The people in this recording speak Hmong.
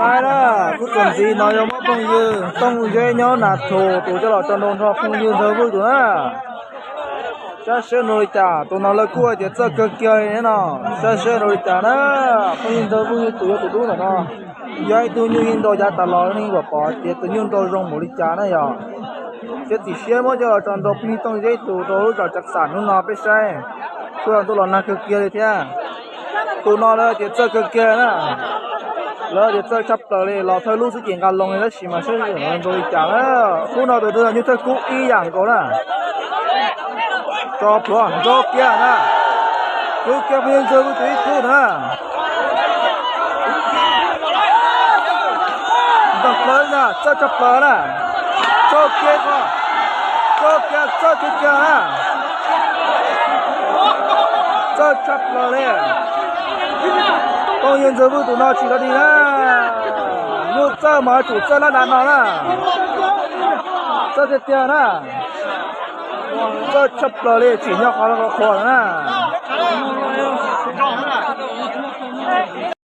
Saib na, khub txuas ntxiv no yog muab phooj ywg Tooj Zeb nyob Nas Thum tus coj los tso nrau nrog phooj ywg Ntxawg Vwj tus na. Saib seb nrau li cas, tus no lawv kuj hais tias txawj kawg kiag li no. Saib seb nrau li cas na, phooj ywg Ntxawg Vwj tus yog tus dub ntawm no. Yog ib tug nyuj yeej nrau yav tas los nej yeej pom tias tus nyuj nrau zoo npaum li cas na yog. Siab txim siab muab coj los tso nrau phooj ywg Tooj Zeb tus rau lub zos Tsav Xam hnub no peb saib. Kuj yog ntuj los nag kawg kiag li thiab. Tus no lawv tias txawj kawg kiag na. Lawv tias txawj tshaj plaws li, los thawj lub xwb ces nqa loo li tab sis mas saib nrau li cas na. Khub no tus twg yog nyuj thawj kub ib yam nkaus na. Tso plhuav nrau kiag na. Kub kiag phooj ywg Ntxawg Vwj tus ib khub na. Ntaus plaws na, txawj tshaj plaws na. Txawj kiag ko. Txawj kiag, txawj kiag kiag na. Txawj tshaj plaws li. Phooj ywg Ntxawg Vwj tus no tsis tau dig na. Nyuj txawj mas yuav tsum txawj lab dav no na. Txawj tiag tiag na. Txawj tshaj plaws li, tsim nyog qhov qhuas na.